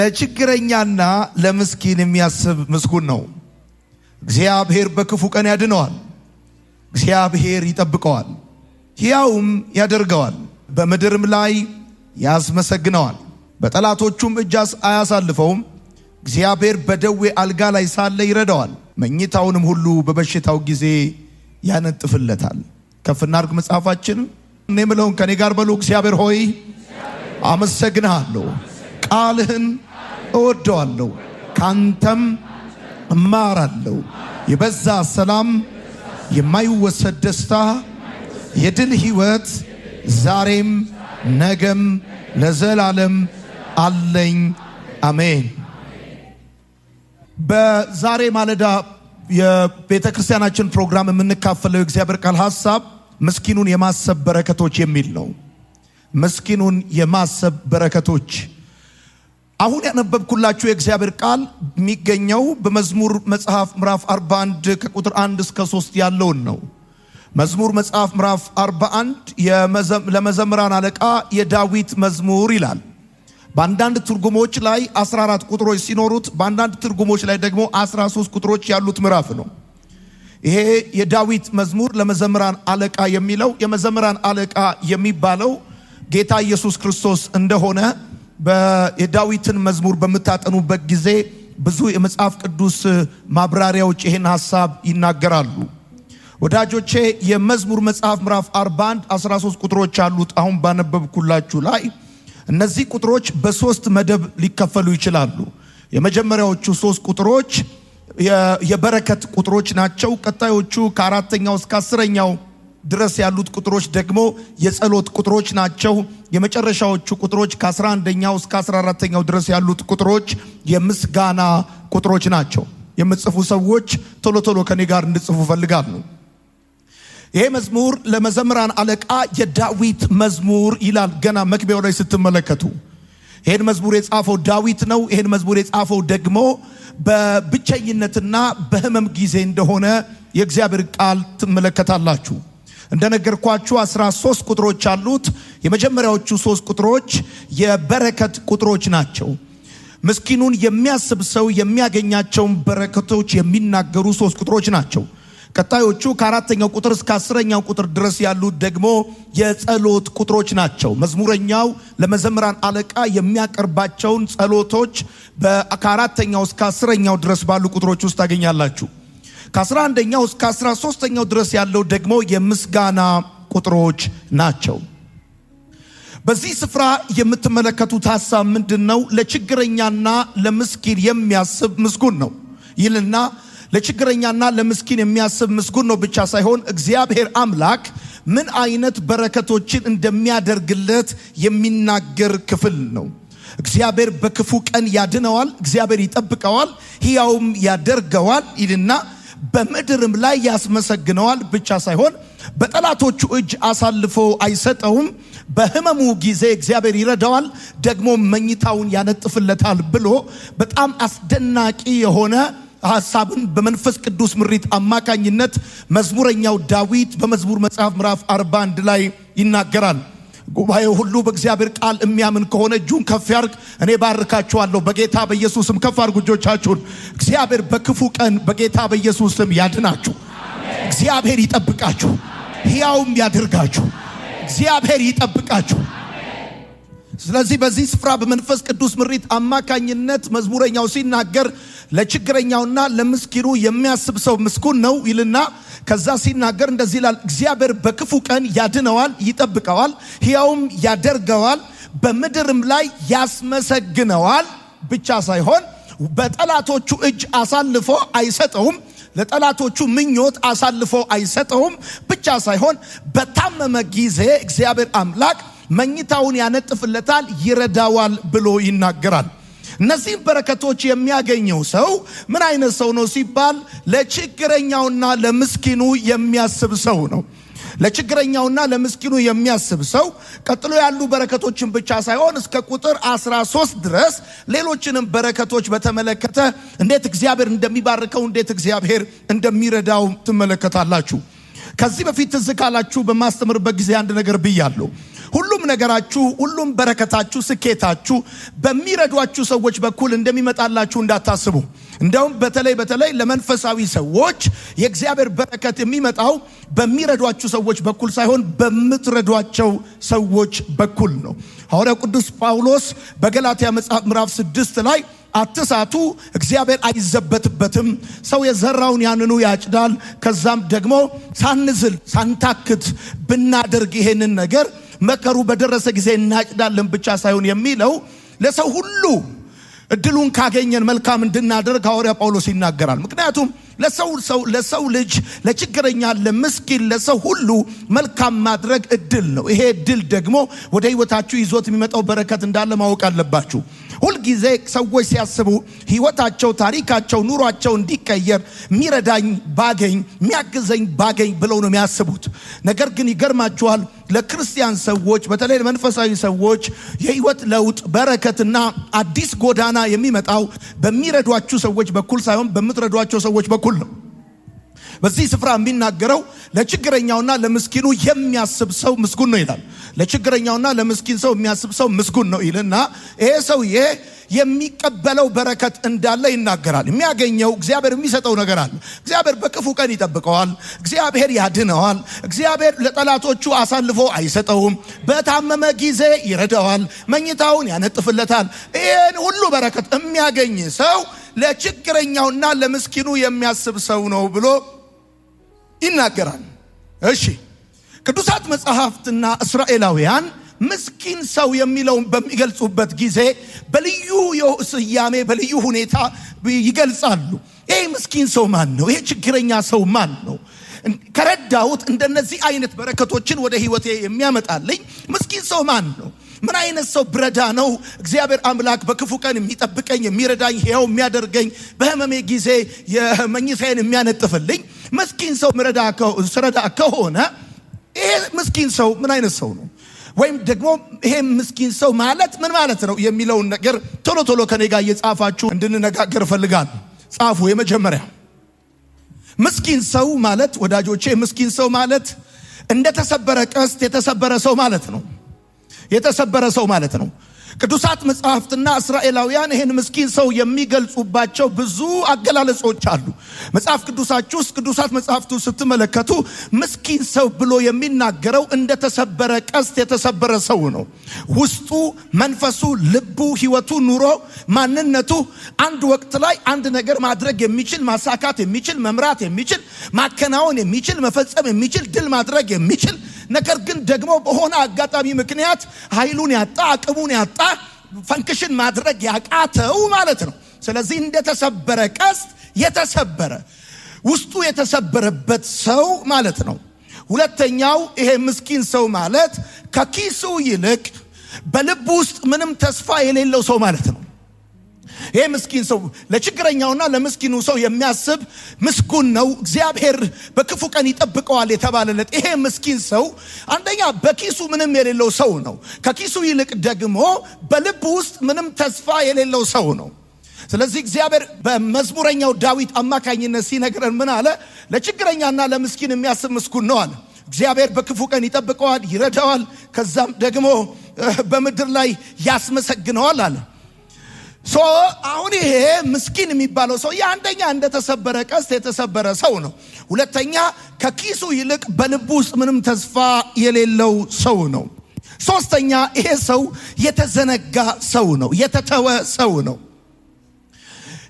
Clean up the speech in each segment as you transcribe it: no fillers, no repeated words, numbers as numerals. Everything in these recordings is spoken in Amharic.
ለችግረኛና ለምስኪን የሚያስብ ምስጉን ነው። እግዚአብሔር በክፉ ቀን ያድነዋል። እግዚአብሔር ይጠብቀዋል፣ ሕያውም ያደርገዋል፣ በምድርም ላይ ያስመሰግነዋል። በጠላቶቹም እጅ አያሳልፈውም። እግዚአብሔር በደዌ አልጋ ላይ ሳለ ይረዳዋል፣ መኝታውንም ሁሉ በበሽታው ጊዜ ያነጥፍለታል። ከፍ እናድርግ መጽሐፋችን። እኔ የምለውን ከኔ ጋር በሉ። እግዚአብሔር ሆይ አመሰግንሃለሁ፣ ቃልህን እወደዋለሁ፣ ካንተም እማራለሁ። የበዛ ሰላም፣ የማይወሰድ ደስታ፣ የድል ሕይወት ዛሬም ነገም ለዘላለም አለኝ። አሜን። በዛሬ ማለዳ የቤተ ክርስቲያናችን ፕሮግራም የምንካፈለው የእግዚአብሔር ቃል ሐሳብ ምስኪኑን የማሰብ በረከቶች የሚል ነው። ምስኪኑን የማሰብ በረከቶች። አሁን ያነበብኩላችሁ የእግዚአብሔር ቃል የሚገኘው በመዝሙር መጽሐፍ ምዕራፍ 41 ከቁጥር 1 እስከ 3 ያለውን ነው። መዝሙር መጽሐፍ ምዕራፍ 41 ለመዘምራን አለቃ የዳዊት መዝሙር ይላል። በአንዳንድ ትርጉሞች ላይ 14 ቁጥሮች ሲኖሩት በአንዳንድ ትርጉሞች ላይ ደግሞ 13 ቁጥሮች ያሉት ምዕራፍ ነው። ይሄ የዳዊት መዝሙር ለመዘምራን አለቃ የሚለው የመዘምራን አለቃ የሚባለው ጌታ ኢየሱስ ክርስቶስ እንደሆነ የዳዊትን መዝሙር በምታጠኑበት ጊዜ ብዙ የመጽሐፍ ቅዱስ ማብራሪያዎች ይህን ሐሳብ ይናገራሉ። ወዳጆቼ፣ የመዝሙር መጽሐፍ ምዕራፍ 41 13 ቁጥሮች አሉት። አሁን ባነበብኩላችሁ ላይ እነዚህ ቁጥሮች በሶስት መደብ ሊከፈሉ ይችላሉ። የመጀመሪያዎቹ ሶስት ቁጥሮች የበረከት ቁጥሮች ናቸው። ቀጣዮቹ ከአራተኛው እስከ 10ኛው ድረስ ያሉት ቁጥሮች ደግሞ የጸሎት ቁጥሮች ናቸው። የመጨረሻዎቹ ቁጥሮች ከ11ኛው እስከ 14ኛው ድረስ ያሉት ቁጥሮች የምስጋና ቁጥሮች ናቸው። የምጽፉ ሰዎች ቶሎ ቶሎ ከኔ ጋር እንድጽፉ ፈልጋለሁ። ይሄ መዝሙር ለመዘምራን አለቃ የዳዊት መዝሙር ይላል። ገና መግቢያው ላይ ስትመለከቱ ይሄን መዝሙር የጻፈው ዳዊት ነው። ይሄን መዝሙር የጻፈው ደግሞ በብቸኝነትና በሕመም ጊዜ እንደሆነ የእግዚአብሔር ቃል ትመለከታላችሁ። እንደነገርኳችሁ 13 ቁጥሮች አሉት። የመጀመሪያዎቹ 3 ቁጥሮች የበረከት ቁጥሮች ናቸው። ምስኪኑን የሚያስብ ሰው የሚያገኛቸውን በረከቶች የሚናገሩ 3 ቁጥሮች ናቸው። ቀጣዮቹ ከአራተኛው ቁጥር እስከ 10ኛው ቁጥር ድረስ ያሉት ደግሞ የጸሎት ቁጥሮች ናቸው። መዝሙረኛው ለመዘምራን አለቃ የሚያቀርባቸውን ጸሎቶች ከአራተኛው እስከ 10ኛው ድረስ ባሉ ቁጥሮች ውስጥ ታገኛላችሁ። ከ11ኛው እስከ 13ኛው ድረስ ያለው ደግሞ የምስጋና ቁጥሮች ናቸው። በዚህ ስፍራ የምትመለከቱት ሐሳብ ምንድነው? ለችግረኛና ለምስኪን የሚያስብ ምስጉን ነው ይልና ለችግረኛና ለምስኪን የሚያስብ ምስጉን ነው ብቻ ሳይሆን እግዚአብሔር አምላክ ምን አይነት በረከቶችን እንደሚያደርግለት የሚናገር ክፍል ነው። እግዚአብሔር በክፉ ቀን ያድነዋል፣ እግዚአብሔር ይጠብቀዋል፣ ሕያውም ያደርገዋል ይልና በምድርም ላይ ያስመሰግነዋል ብቻ ሳይሆን በጠላቶቹ እጅ አሳልፎ አይሰጠውም፣ በሕመሙ ጊዜ እግዚአብሔር ይረዳዋል፣ ደግሞ መኝታውን ያነጥፍለታል ብሎ በጣም አስደናቂ የሆነ ሐሳብን በመንፈስ ቅዱስ ምሪት አማካኝነት መዝሙረኛው ዳዊት በመዝሙር መጽሐፍ ምዕራፍ 41 ላይ ይናገራል። ጉባኤው ሁሉ በእግዚአብሔር ቃል የሚያምን ከሆነ እጁን ከፍ ያርግ። እኔ ባርካችኋለሁ። በጌታ በኢየሱስም ከፍ አርጉ እጆቻችሁን። እግዚአብሔር በክፉ ቀን በጌታ በኢየሱስም ያድናችሁ። እግዚአብሔር ይጠብቃችሁ፣ ሕያውም ያድርጋችሁ። እግዚአብሔር ይጠብቃችሁ። ስለዚህ በዚህ ስፍራ በመንፈስ ቅዱስ ምሪት አማካኝነት መዝሙረኛው ሲናገር ለችግረኛውና ለምስኪኑ የሚያስብ ሰው ምስጉን ነው ይልና ከዛ ሲናገር እንደዚህ ይላል፣ እግዚአብሔር በክፉ ቀን ያድነዋል፣ ይጠብቀዋል፣ ሕያውም ያደርገዋል፣ በምድርም ላይ ያስመሰግነዋል ብቻ ሳይሆን በጠላቶቹ እጅ አሳልፎ አይሰጠውም፣ ለጠላቶቹ ምኞት አሳልፎ አይሰጠውም ብቻ ሳይሆን በታመመ ጊዜ እግዚአብሔር አምላክ መኝታውን ያነጥፍለታል፣ ይረዳዋል ብሎ ይናገራል። እነዚህ በረከቶች የሚያገኘው ሰው ምን አይነት ሰው ነው ሲባል ለችግረኛውና ለምስኪኑ የሚያስብ ሰው ነው። ለችግረኛውና ለምስኪኑ የሚያስብ ሰው ቀጥሎ ያሉ በረከቶችን ብቻ ሳይሆን እስከ ቁጥር 13 ድረስ ሌሎችንም በረከቶች በተመለከተ እንዴት እግዚአብሔር እንደሚባርከው እንዴት እግዚአብሔር እንደሚረዳው ትመለከታላችሁ። ከዚህ በፊት ትዝ ካላችሁ በማስተምርበት ጊዜ አንድ ነገር ብያለሁ። ሁሉም ሁሉም ነገራችሁ፣ ሁሉም በረከታችሁ፣ ስኬታችሁ በሚረዷችሁ ሰዎች በኩል እንደሚመጣላችሁ እንዳታስቡ። እንደውም በተለይ በተለይ ለመንፈሳዊ ሰዎች የእግዚአብሔር በረከት የሚመጣው በሚረዷችሁ ሰዎች በኩል ሳይሆን በምትረዷቸው ሰዎች በኩል ነው። ሐዋርያው ቅዱስ ጳውሎስ በገላትያ መጽሐፍ ምዕራፍ 6 ላይ አትሳቱ፣ እግዚአብሔር አይዘበትበትም፣ ሰው የዘራውን ያንኑ ያጭዳል። ከዛም ደግሞ ሳንዝል ሳንታክት ብናደርግ ይሄንን ነገር መከሩ በደረሰ ጊዜ እናጭዳለን ብቻ ሳይሆን የሚለው ለሰው ሁሉ እድሉን ካገኘን መልካም እንድናደርግ ሐዋርያ ጳውሎስ ይናገራል። ምክንያቱም ለሰው ልጅ፣ ለችግረኛ፣ ለምስኪን፣ ለሰው ሁሉ መልካም ማድረግ እድል ነው። ይሄ እድል ደግሞ ወደ ህይወታችሁ ይዞት የሚመጣው በረከት እንዳለ ማወቅ አለባችሁ። ሁልጊዜ ሰዎች ሲያስቡ ህይወታቸው፣ ታሪካቸው፣ ኑሯቸው እንዲቀየር የሚረዳኝ ባገኝ፣ የሚያግዘኝ ባገኝ ብለው ነው የሚያስቡት። ነገር ግን ይገርማችኋል፣ ለክርስቲያን ሰዎች፣ በተለይ ለመንፈሳዊ ሰዎች የህይወት ለውጥ፣ በረከትና አዲስ ጎዳና የሚመጣው በሚረዷችሁ ሰዎች በኩል ሳይሆን በምትረዷቸው ሰዎች በኩል ነው። በዚህ ስፍራ የሚናገረው ለችግረኛውና ለምስኪኑ የሚያስብ ሰው ምስጉን ነው ይላል። ለችግረኛውና ለምስኪን ሰው የሚያስብ ሰው ምስጉን ነው ይልና ይሄ ሰውዬ የሚቀበለው በረከት እንዳለ ይናገራል። የሚያገኘው እግዚአብሔር የሚሰጠው ነገር አለ። እግዚአብሔር በክፉ ቀን ይጠብቀዋል። እግዚአብሔር ያድነዋል። እግዚአብሔር ለጠላቶቹ አሳልፎ አይሰጠውም። በታመመ ጊዜ ይረዳዋል። መኝታውን ያነጥፍለታል። ይህን ሁሉ በረከት የሚያገኝ ሰው ለችግረኛውና ለምስኪኑ የሚያስብ ሰው ነው ብሎ ይናገራል። እሺ፣ ቅዱሳት መጽሐፍትና እስራኤላውያን ምስኪን ሰው የሚለውን በሚገልጹበት ጊዜ በልዩ ስያሜ፣ በልዩ ሁኔታ ይገልጻሉ። ይሄ ምስኪን ሰው ማን ነው? ይሄ ችግረኛ ሰው ማን ነው? ከረዳሁት እንደነዚህ አይነት በረከቶችን ወደ ህይወቴ የሚያመጣልኝ ምስኪን ሰው ማን ነው? ምን አይነት ሰው ብረዳ ነው እግዚአብሔር አምላክ በክፉ ቀን የሚጠብቀኝ፣ የሚረዳኝ፣ ሕያው የሚያደርገኝ፣ በህመሜ ጊዜ የመኝታዬን የሚያነጥፍልኝ? ምስኪን ሰው ስረዳ ከሆነ ይሄ ምስኪን ሰው ምን አይነት ሰው ነው? ወይም ደግሞ ይሄ ምስኪን ሰው ማለት ምን ማለት ነው የሚለውን ነገር ቶሎ ቶሎ ከኔ ጋር እየጻፋችሁ እንድንነጋገር እፈልጋለሁ። ጻፉ። የመጀመሪያ፣ ምስኪን ሰው ማለት፣ ወዳጆቼ፣ ምስኪን ሰው ማለት እንደተሰበረ ቀስት የተሰበረ ሰው ማለት ነው። የተሰበረ ሰው ማለት ነው። ቅዱሳት መጽሐፍትና እስራኤላውያን ይህን ምስኪን ሰው የሚገልጹባቸው ብዙ አገላለጾች አሉ። መጽሐፍ ቅዱሳችሁ ውስጥ፣ ቅዱሳት መጽሐፍቱ ስትመለከቱ ምስኪን ሰው ብሎ የሚናገረው እንደተሰበረ ቀስት የተሰበረ ሰው ነው። ውስጡ፣ መንፈሱ፣ ልቡ፣ ህይወቱ፣ ኑሮ፣ ማንነቱ አንድ ወቅት ላይ አንድ ነገር ማድረግ የሚችል፣ ማሳካት የሚችል፣ መምራት የሚችል፣ ማከናወን የሚችል፣ መፈጸም የሚችል፣ ድል ማድረግ የሚችል፣ ነገር ግን ደግሞ በሆነ አጋጣሚ ምክንያት ኃይሉን ያጣ፣ አቅሙን ያጣ፣ function ማድረግ ያቃተው ማለት ነው። ስለዚህ እንደተሰበረ ቀስት የተሰበረ፣ ውስጡ የተሰበረበት ሰው ማለት ነው። ሁለተኛው፣ ይሄ ምስኪን ሰው ማለት ከኪሱ ይልቅ በልቡ ውስጥ ምንም ተስፋ የሌለው ሰው ማለት ነው። ይሄ ምስኪን ሰው፣ ለችግረኛውና ለምስኪኑ ሰው የሚያስብ ምስጉን ነው፣ እግዚአብሔር በክፉ ቀን ይጠብቀዋል የተባለለት ይሄ ምስኪን ሰው አንደኛ በኪሱ ምንም የሌለው ሰው ነው። ከኪሱ ይልቅ ደግሞ በልቡ ውስጥ ምንም ተስፋ የሌለው ሰው ነው። ስለዚህ እግዚአብሔር በመዝሙረኛው ዳዊት አማካኝነት ሲነግረን ምን አለ? ለችግረኛና ለምስኪን የሚያስብ ምስጉን ነው አለ። እግዚአብሔር በክፉ ቀን ይጠብቀዋል፣ ይረዳዋል፣ ከዛም ደግሞ በምድር ላይ ያስመሰግነዋል አለ። So አሁን ይሄ ምስኪን የሚባለው ሰው አንደኛ እንደተሰበረ ቀስት የተሰበረ ሰው ነው። ሁለተኛ ከኪሱ ይልቅ በልቡ ውስጥ ምንም ተስፋ የሌለው ሰው ነው። ሶስተኛ፣ ይሄ ሰው የተዘነጋ ሰው ነው፣ የተተወ ሰው ነው።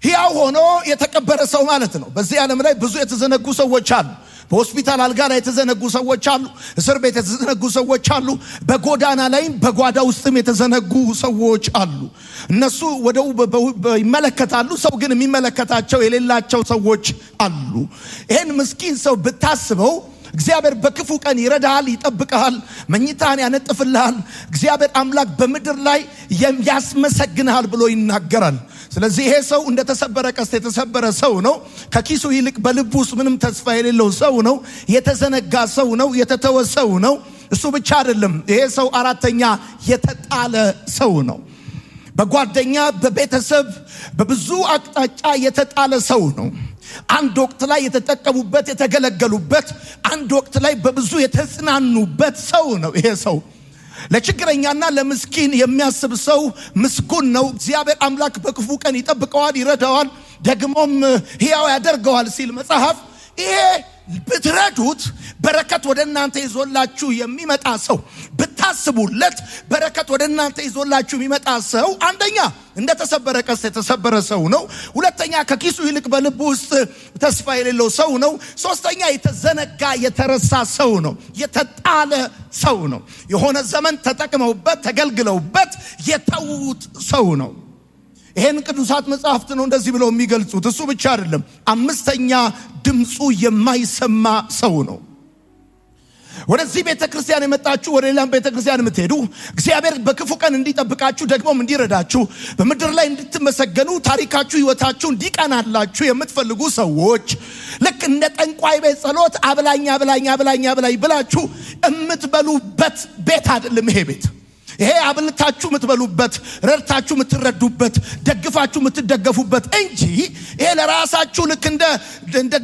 ሕያው ሆኖ የተቀበረ ሰው ማለት ነው። በዚህ ዓለም ላይ ብዙ የተዘነጉ ሰዎች አሉ። በሆስፒታል አልጋ ላይ የተዘነጉ ሰዎች አሉ። እስር ቤት የተዘነጉ ሰዎች አሉ። በጎዳና ላይም በጓዳ ውስጥም የተዘነጉ ሰዎች አሉ። እነሱ ወደ ይመለከታሉ፣ ሰው ግን የሚመለከታቸው የሌላቸው ሰዎች አሉ። ይህን ምስኪን ሰው ብታስበው እግዚአብሔር በክፉ ቀን ይረዳሃል፣ ይጠብቅሃል፣ መኝታህን ያነጥፍልሃል። እግዚአብሔር አምላክ በምድር ላይ ያስመሰግንሃል ብሎ ይናገራል። ስለዚህ ይሄ ሰው እንደተሰበረ ቀስት የተሰበረ ሰው ነው። ከኪሱ ይልቅ በልቡ ውስጥ ምንም ተስፋ የሌለው ሰው ነው። የተዘነጋ ሰው ነው። የተተወ ሰው ነው። እሱ ብቻ አይደለም። ይሄ ሰው አራተኛ የተጣለ ሰው ነው። በጓደኛ፣ በቤተሰብ፣ በብዙ አቅጣጫ የተጣለ ሰው ነው። አንድ ወቅት ላይ የተጠቀሙበት፣ የተገለገሉበት፣ አንድ ወቅት ላይ በብዙ የተጽናኑበት ሰው ነው ይሄ ሰው። ለችግረኛና ለምስኪን የሚያስብ ሰው ምስጉን ነው፣ እግዚአብሔር አምላክ በክፉ ቀን ይጠብቀዋል፣ ይረዳዋል፣ ደግሞም ሕያው ያደርገዋል ሲል መጽሐፍ፣ ይሄ ብትረዱት በረከት ወደ እናንተ ይዞላችሁ የሚመጣ ሰው፣ ብታስቡለት በረከት ወደ እናንተ ይዞላችሁ የሚመጣ ሰው አንደኛ እንደተሰበረ ቀስት የተሰበረ ሰው ነው። ሁለተኛ ከኪሱ ይልቅ በልቡ ውስጥ ተስፋ የሌለው ሰው ነው። ሶስተኛ የተዘነጋ የተረሳ ሰው ነው። የተጣለ ሰው ነው። የሆነ ዘመን ተጠቅመውበት ተገልግለውበት የተዉት ሰው ነው። ይሄን ቅዱሳት መጽሐፍት ነው እንደዚህ ብለው የሚገልጹት። እሱ ብቻ አይደለም። አምስተኛ ድምፁ የማይሰማ ሰው ነው። ወደዚህ ቤተ ክርስቲያን የመጣችሁ፣ ወደ ሌላም ቤተ ክርስቲያን የምትሄዱ፣ እግዚአብሔር በክፉ ቀን እንዲጠብቃችሁ ደግሞም እንዲረዳችሁ፣ በምድር ላይ እንድትመሰገኑ፣ ታሪካችሁ ሕይወታችሁ እንዲቀናላችሁ የምትፈልጉ ሰዎች፣ ልክ እንደ ጠንቋይ ቤት ጸሎት አብላኝ አብላኝ አብላኝ አብላኝ ብላችሁ የምትበሉበት ቤት አይደለም ይሄ ቤት። ይሄ አብልታችሁ የምትበሉበት፣ ረድታችሁ የምትረዱበት፣ ደግፋችሁ የምትደገፉበት እንጂ ይሄ ለራሳችሁ ልክ እንደ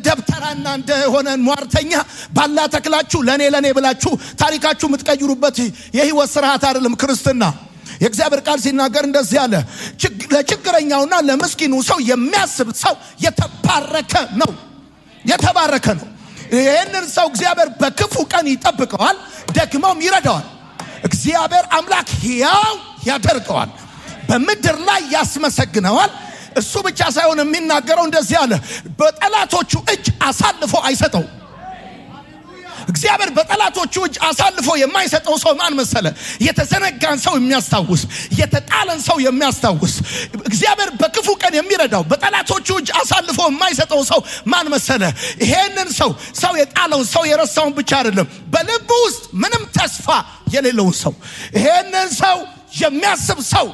ደብተራና እንደሆነ ሟርተኛ ባላ ተክላችሁ ለኔ ለኔ ብላችሁ ታሪካችሁ የምትቀይሩበት የህይወት ስርዓት አይደለም ክርስትና። የእግዚአብሔር ቃል ሲናገር እንደዚህ አለ፣ ለችግረኛውና ለምስኪኑ ሰው የሚያስብ ሰው የተባረከ ነው፣ የተባረከ ነው። ይህንን ሰው እግዚአብሔር በክፉ ቀን ይጠብቀዋል፣ ደግሞም ይረዳዋል። እግዚአብሔር አምላክ ሕያው ያደርገዋል፣ በምድር ላይ ያስመሰግነዋል። እሱ ብቻ ሳይሆን የሚናገረው እንደዚህ አለ፣ በጠላቶቹ እጅ አሳልፎ አይሰጠው። እግዚአብሔር በጠላቶቹ እጅ አሳልፎ የማይሰጠው ሰው ማን መሰለ? የተዘነጋን ሰው የሚያስታውስ፣ የተጣለን ሰው የሚያስታውስ፣ እግዚአብሔር በክፉ ቀን የሚረዳው፣ በጠላቶቹ እጅ አሳልፎ የማይሰጠው ሰው ማን መሰለ? ይሄንን ሰው፣ ሰው የጣለውን ሰው፣ የረሳውን ብቻ አይደለም፣ በልቡ ውስጥ ምንም ተስፋ የሌለውን ሰው፣ ይሄንን ሰው የሚያስብ ሰው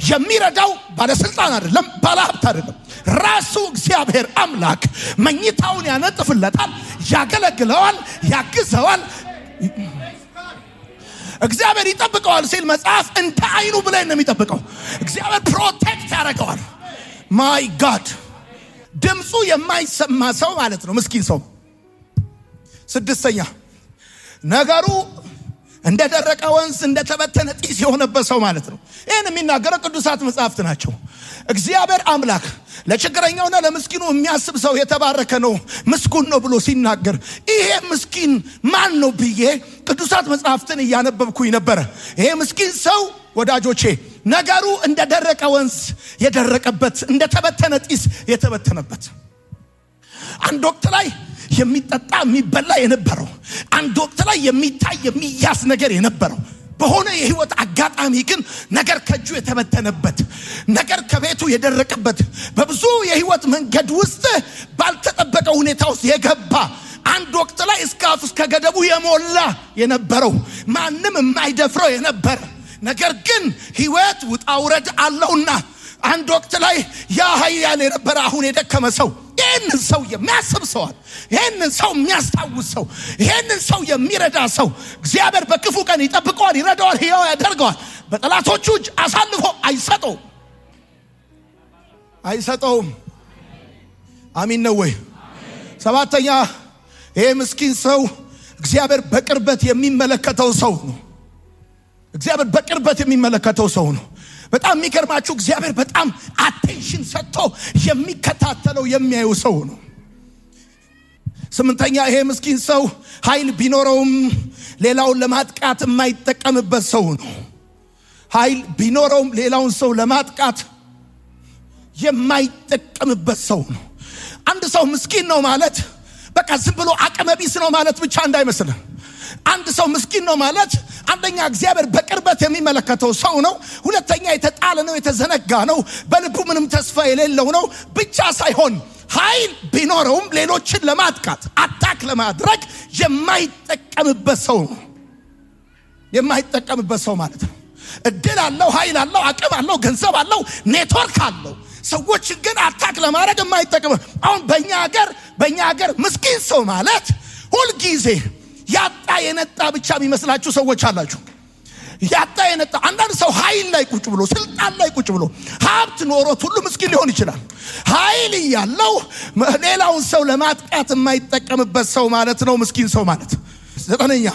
የሚረዳው ባለስልጣን አይደለም፣ ባለሀብት አይደለም። ራሱ እግዚአብሔር አምላክ መኝታውን ያነጥፍለታል፣ ያገለግለዋል፣ ያግዘዋል። እግዚአብሔር ይጠብቀዋል ሲል መጽሐፍ እንደ አይኑ ብሌን ነው የሚጠብቀው። እግዚአብሔር protect ያደርገዋል። My God፣ ድምፁ የማይሰማ ሰው ማለት ነው ምስኪን ሰው። ስድስተኛ ነገሩ እንደ ደረቀ ወንዝ እንደተበተነ ጢስ የሆነበት ሰው ማለት ነው። ይህን የሚናገረው ቅዱሳት መጽሐፍት ናቸው። እግዚአብሔር አምላክ ለችግረኛውና ለምስኪኑ የሚያስብ ሰው የተባረከ ነው፣ ምስጉን ነው ብሎ ሲናገር ይሄ ምስኪን ማን ነው ብዬ ቅዱሳት መጽሐፍትን እያነበብኩኝ ነበረ። ይሄ ምስኪን ሰው ወዳጆቼ ነገሩ እንደ ደረቀ ወንዝ የደረቀበት፣ እንደተበተነ ጢስ የተበተነበት፣ አንድ ወቅት ላይ የሚጠጣ የሚበላ የነበረው፣ አንድ ወቅት ላይ የሚታይ የሚያዝ ነገር የነበረው፣ በሆነ የህይወት አጋጣሚ ግን ነገር ከእጁ የተበተነበት፣ ነገር ከቤቱ የደረቀበት፣ በብዙ የህይወት መንገድ ውስጥ ባልተጠበቀ ሁኔታ ውስጥ የገባ፣ አንድ ወቅት ላይ እስከ አፍ እስከ ገደቡ የሞላ የነበረው፣ ማንም የማይደፍረው የነበረ፣ ነገር ግን ህይወት ውጣ ውረድ አለውና አንድ ወቅት ላይ ያ ኃያል የነበረ አሁን የደከመ ሰው፣ ይህንን ሰው የሚያስብ ሰዋል፣ ይህንን ሰው የሚያስታውስ ሰው፣ ይህንን ሰው የሚረዳ ሰው እግዚአብሔር በክፉ ቀን ይጠብቀዋል፣ ይረዳዋል፣ ሕያው ያደርገዋል። በጠላቶቹ እጅ አሳልፎ አይሰጠውም፣ አይሰጠውም። አሚን ነው ወይ? ሰባተኛ ይሄ ምስኪን ሰው እግዚአብሔር በቅርበት የሚመለከተው ሰው ነው። እግዚአብሔር በቅርበት የሚመለከተው ሰው ነው። በጣም የሚገርማችሁ እግዚአብሔር በጣም attention ሰጥቶ የሚከታተለው፣ የሚያየው ሰው ነው። ስምንተኛ ይሄ ምስኪን ሰው ኃይል ቢኖረውም ሌላውን ለማጥቃት የማይጠቀምበት ሰው ነው። ኃይል ቢኖረውም ሌላውን ሰው ለማጥቃት የማይጠቀምበት ሰው ነው። አንድ ሰው ምስኪን ነው ማለት በቃ ዝም ብሎ አቅመቢስ ነው ማለት ብቻ እንዳይመስልህ። አንድ ሰው ምስኪን ነው ማለት አንደኛ እግዚአብሔር በቅርበት የሚመለከተው ሰው ነው። ሁለተኛ የተጣለ ነው፣ የተዘነጋ ነው፣ በልቡ ምንም ተስፋ የሌለው ነው ብቻ ሳይሆን ኃይል ቢኖረውም ሌሎችን ለማጥቃት፣ attack ለማድረግ የማይጠቀምበት ሰው ነው። የማይጠቀምበት ሰው ማለት ነው። እድል አለው፣ ኃይል አለው፣ አቅም አለው፣ ገንዘብ አለው፣ ኔትወርክ አለው። ሰዎች ግን attack ለማድረግ የማይጠቀም። አሁን በእኛ ሀገር ምስኪን ሰው ማለት ሁልጊዜ ያጣ የነጣ ብቻ የሚመስላችሁ ሰዎች አላችሁ። ያጣ የነጣ። አንዳንድ ሰው ኃይል ላይ ቁጭ ብሎ፣ ስልጣን ላይ ቁጭ ብሎ፣ ሀብት ኖሮት ሁሉ ምስኪን ሊሆን ይችላል። ኃይል እያለው ሌላውን ሰው ለማጥቃት የማይጠቀምበት ሰው ማለት ነው ምስኪን ሰው ማለት። ዘጠነኛ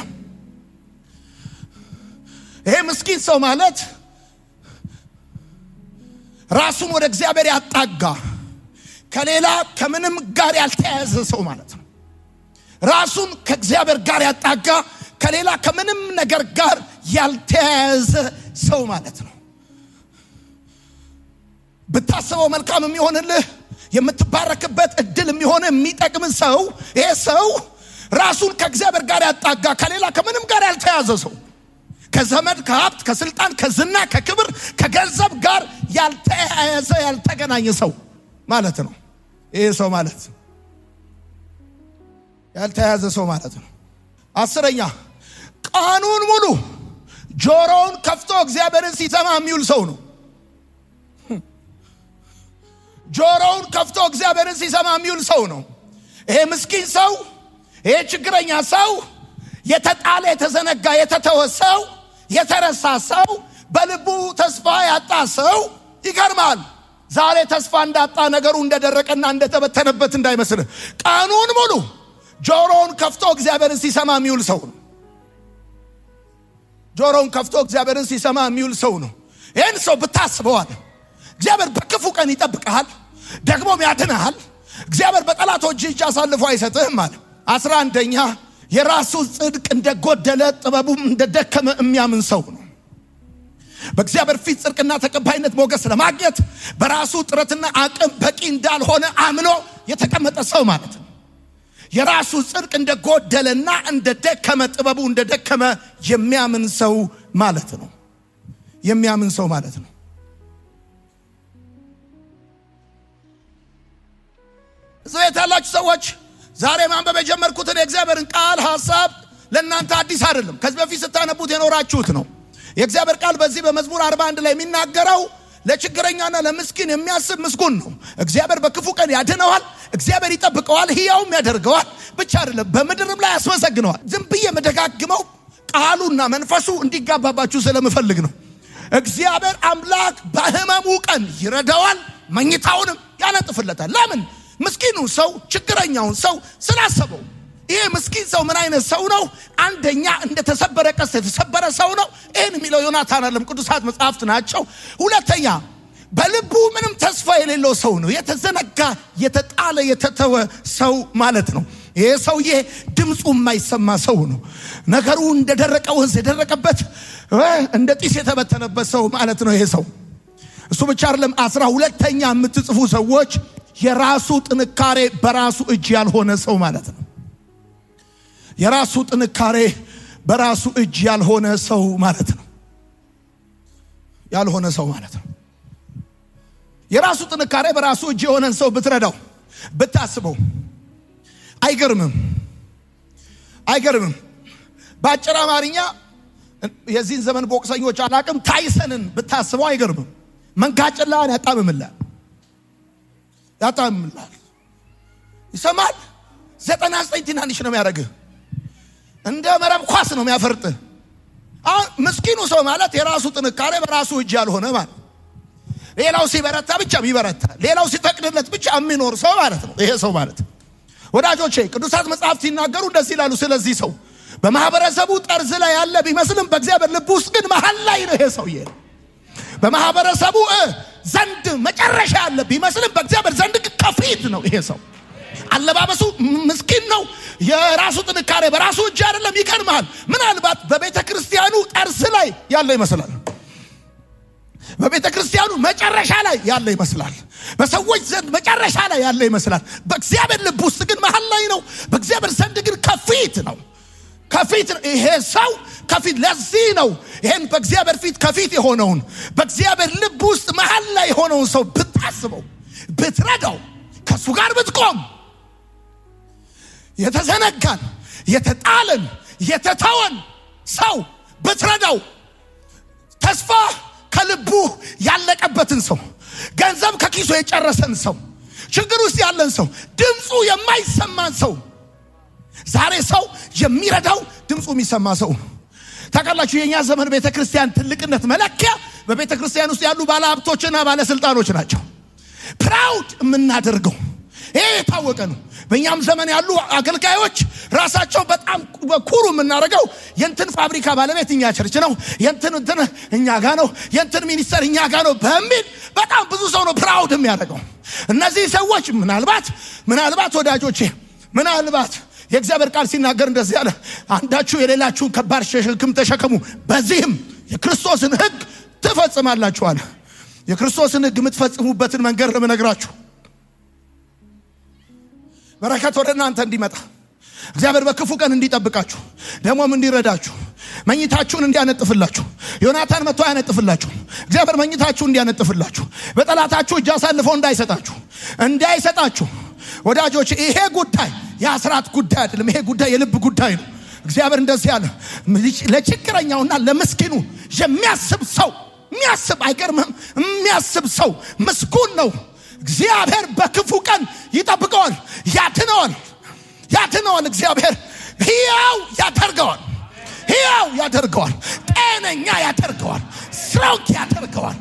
ይሄ ምስኪን ሰው ማለት ራሱን ወደ እግዚአብሔር ያጣጋ፣ ከሌላ ከምንም ጋር ያልተያያዘ ሰው ማለት ነው። ራሱን ከእግዚአብሔር ጋር ያጣጋ፣ ከሌላ ከምንም ነገር ጋር ያልተያያዘ ሰው ማለት ነው። ብታስበው መልካም የሚሆንልህ፣ የምትባረክበት እድል የሚሆን፣ የሚጠቅም ሰው፣ ይሄ ሰው ራሱን ከእግዚአብሔር ጋር ያጣጋ፣ ከሌላ ከምንም ጋር ያልተያዘ ሰው፣ ከዘመድ፣ ከሀብት፣ ከስልጣን፣ ከዝና፣ ከክብር፣ ከገንዘብ ጋር ያልተያያዘ፣ ያልተገናኘ ሰው ማለት ነው። ይሄ ሰው ማለት ያልተያዘ ሰው ማለት ነው። 10ኛ፣ ቀኑን ሙሉ ጆሮውን ከፍቶ እግዚአብሔርን ሲሰማ የሚውል ሰው ነው። ጆሮውን ከፍቶ እግዚአብሔርን ሲሰማ የሚውል ሰው ነው። ይሄ ምስኪን ሰው፣ ይሄ ችግረኛ ሰው፣ የተጣለ፣ የተዘነጋ፣ የተተወ ሰው፣ የተረሳ ሰው፣ በልቡ ተስፋ ያጣ ሰው። ይገርማል። ዛሬ ተስፋ እንዳጣ፣ ነገሩ እንደደረቀና እንደተበተነበት እንዳይመስልህ። ቀኑን ሙሉ ጆሮውን ከፍቶ እግዚአብሔርን ሲሰማ የሚውል ሰው ነው። ጆሮውን ከፍቶ እግዚአብሔርን ሲሰማ የሚውል ሰው ነው። ይህን ሰው ብታስበው አለ፣ እግዚአብሔር በክፉ ቀን ይጠብቅሃል፣ ደግሞም ያድንሃል። እግዚአብሔር በጠላቶች እጅ አሳልፎ አይሰጥህም አለ። 11ኛ፣ የራሱ ጽድቅ እንደጎደለ፣ ጥበቡም እንደደከመ የሚያምን ሰው ነው። በእግዚአብሔር ፊት ጽድቅና ተቀባይነት፣ ሞገስ ለማግኘት በራሱ ጥረትና አቅም በቂ እንዳልሆነ አምኖ የተቀመጠ ሰው ማለት ነው። የራሱ ጽድቅ እንደጎደለና እንደደከመ፣ ጥበቡ እንደደከመ የሚያምን ሰው ማለት ነው። የሚያምን ሰው ማለት ነው። እዚህ ቤት ያላችሁ ሰዎች፣ ዛሬ ማንበብ የጀመርኩትን የእግዚአብሔርን ቃል ሐሳብ ለእናንተ አዲስ አይደለም። ከዚህ በፊት ስታነቡት የኖራችሁት ነው። የእግዚአብሔር ቃል በዚህ በመዝሙር 41 ላይ የሚናገረው ለችግረኛና ለምስኪን የሚያስብ ምስጉን ነው። እግዚአብሔር በክፉ ቀን ያድነዋል፣ እግዚአብሔር ይጠብቀዋል፣ ሕያውም ያደርገዋል ብቻ አይደለም፣ በምድርም ላይ ያስመሰግነዋል። ዝም ብዬ የምደጋግመው ቃሉና መንፈሱ እንዲጋባባችሁ ስለምፈልግ ነው። እግዚአብሔር አምላክ በሕመሙ ቀን ይረዳዋል፣ መኝታውንም ያነጥፍለታል። ለምን? ምስኪኑ ሰው፣ ችግረኛውን ሰው ስላሰበው። ይሄ ምስኪን ሰው ምን አይነት ሰው ነው? አንደኛ፣ እንደተሰበረ ቀስት የተሰበረ ሰው ነው። ይህን የሚለው ዮናታን አይደለም፣ ቅዱሳት መጽሐፍት ናቸው። ሁለተኛ፣ በልቡ ምንም ተስፋ የሌለው ሰው ነው። የተዘነጋ፣ የተጣለ፣ የተተወ ሰው ማለት ነው። ይሄ ሰውዬ ድምፁ የማይሰማ ሰው ነው። ነገሩ እንደደረቀ ወንዝ የደረቀበት፣ እንደ ጢስ የተበተነበት ሰው ማለት ነው ይሄ ሰው። እሱ ብቻ አይደለም። 12ኛ የምትጽፉ ሰዎች፣ የራሱ ጥንካሬ በራሱ እጅ ያልሆነ ሰው ማለት ነው። የራሱ ጥንካሬ በራሱ እጅ ያልሆነ ሰው ማለት ነው። ያልሆነ ሰው ማለት ነው። የራሱ ጥንካሬ በራሱ እጅ የሆነን ሰው ብትረዳው፣ ብታስበው አይገርምም? አይገርምም? በአጭር አማርኛ፣ የዚህን ዘመን ቦክሰኞች አላቅም፣ ታይሰንን ብታስበው አይገርምም? መንጋጭላህን ያጣምምላል፣ ያጣምምላል። ይሰማል። 99 ትናንሽ ነው የሚያደርግህ። እንደ መረብ ኳስ ነው የሚያፈርጥህ። አሁን ምስኪኑ ሰው ማለት የራሱ ጥንካሬ በራሱ እጅ ያልሆነ ማለት፣ ሌላው ሲበረታ ብቻ የሚበረታ፣ ሌላው ሲፈቅድለት ብቻ የሚኖር ሰው ማለት ነው ይሄ ሰው ማለት። ወዳጆቼ፣ ቅዱሳት መጽሐፍት ሲናገሩ እንደዚህ ይላሉ ስለዚህ ሰው። በማህበረሰቡ ጠርዝ ላይ ያለ ቢመስልም በእግዚአብሔር ልብ ውስጥ ግን መሀል ላይ ነው ይሄ ሰውዬ። በማህበረሰቡ ዘንድ መጨረሻ ያለ ቢመስልም በእግዚአብሔር ዘንድ ግን ከፊት ነው ይሄ ሰው። አለባበሱ ምስኪን ነው። የራሱ ጥንካሬ በራሱ እጅ አይደለም። ይገርምሃል። ምናልባት በቤተ ክርስቲያኑ ጠርዝ ላይ ያለ ይመስላል። በቤተ ክርስቲያኑ መጨረሻ ላይ ያለ ይመስላል። በሰዎች ዘንድ መጨረሻ ላይ ያለ ይመስላል። በእግዚአብሔር ልብ ውስጥ ግን መሀል ላይ ነው። በእግዚአብሔር ዘንድ ግን ከፊት ነው። ከፊት ነው። ይሄ ሰው ከፊት። ለዚህ ነው ይሄን በእግዚአብሔር ፊት ከፊት የሆነውን፣ በእግዚአብሔር ልብ ውስጥ መሀል ላይ የሆነውን ሰው ብታስበው፣ ብትረዳው፣ ከእሱ ጋር ብትቆም፣ የተዘነጋን፣ የተጣለን፣ የተተወን ሰው ብትረዳው፣ ተስፋ ከልቡ ያለቀበትን ሰው፣ ገንዘብ ከኪሱ የጨረሰን ሰው፣ ችግር ውስጥ ያለን ሰው፣ ድምፁ የማይሰማን ሰው። ዛሬ ሰው የሚረዳው ድምፁ የሚሰማ ሰው ነው። ታውቃላችሁ፣ የእኛ ዘመን ቤተ ክርስቲያን ትልቅነት መለኪያ በቤተ ክርስቲያን ውስጥ ያሉ ባለሀብቶችና ባለስልጣኖች ናቸው። Proud የምናደርገው፣ ይሄ የታወቀ ነው። በእኛም ዘመን ያሉ አገልጋዮች ራሳቸው በጣም ኩሩ የምናደርገው የእንትን ፋብሪካ ባለቤት እኛ church ነው፣ የእንትን እንትን እኛ ጋ ነው፣ የእንትን ሚኒስተር እኛ ጋ ነው በሚል በጣም ብዙ ሰው ነው proud የሚያደርገው። እነዚህ ሰዎች ምናልባት ወዳጆቼ፣ ምናልባት የእግዚአብሔር ቃል ሲናገር እንደዚህ አለ፣ አንዳችሁ የሌላችሁን ከባድ ሸክም ተሸከሙ፣ በዚህም የክርስቶስን ሕግ ትፈጽማላችሁ አለ። የክርስቶስን ሕግ የምትፈጽሙበትን መንገድ ነው የምነግራችሁ። በረከት ወደ እናንተ እንዲመጣ፣ እግዚአብሔር በክፉ ቀን እንዲጠብቃችሁ፣ ደግሞም እንዲረዳችሁ፣ መኝታችሁን እንዲያነጥፍላችሁ። ዮናታን መጥቶ አያነጥፍላችሁ። እግዚአብሔር መኝታችሁን እንዲያነጥፍላችሁ፣ በጠላታችሁ እጅ አሳልፎ እንዳይሰጣችሁ። ወዳጆች፣ ይሄ ጉዳይ የአስራት ጉዳይ አይደለም። ይሄ ጉዳይ የልብ ጉዳይ ነው። እግዚአብሔር እንደዚህ ያለ፣ ለችግረኛውና ለምስኪኑ የሚያስብ ሰው፣ የሚያስብ፣ አይገርምህም? የሚያስብ ሰው ምስጉን ነው። እግዚአብሔር በክፉ ቀን ይጠብቀዋል፣ ያድነዋል፣ ያድነዋል። እግዚአብሔር ሕያው ያደርገዋል፣ ሕያው ያደርገዋል፣ ጤነኛ ያደርገዋል፣ strong ያደርገዋል።